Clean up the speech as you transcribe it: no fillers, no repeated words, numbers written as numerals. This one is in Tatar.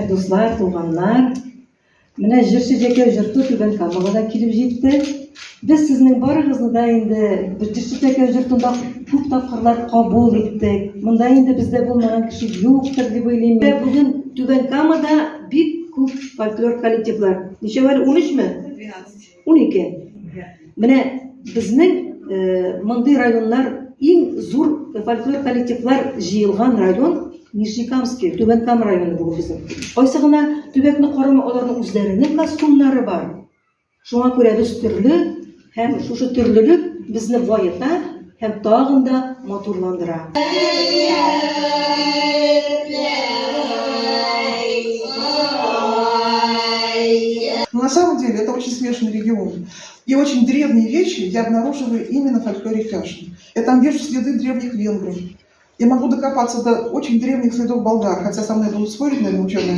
Дуслар, туганнар! Менә Җырчы Җәкәү җырты Түбән Камага да килеп җитте. Без сезнең барыгызны да инде Җырчы Җәкәү җыртында күп тапкырлар кабул иттек. Монда инде бездә булмаган кеше юктыр дип уйлыйм. Менә бүген Түбән Камада бик күп фольклор коллективлар. Ничәү әле? 13-ме? 12. 12. Менә безнең мондый районнар иң зур фольклор коллективлар җыелган район Нижнекамский, Түбән Кама районы бүген безнең. Кайсы гына төбәкне карама, аларның үзләренең костюмнары бар. Шуңа күрә без төрле һәм шушы төрлелек безне баета һәм тагын да матурландыра. Но на самом деле это очень смешанный регион. И очень древние вещи я обнаруживаю именно в фольклоре кряшен. Я там вижу следы древних венгров. Я могу докопаться до очень древних следов болгар, хотя со мной будут спорить, наверное, ученые.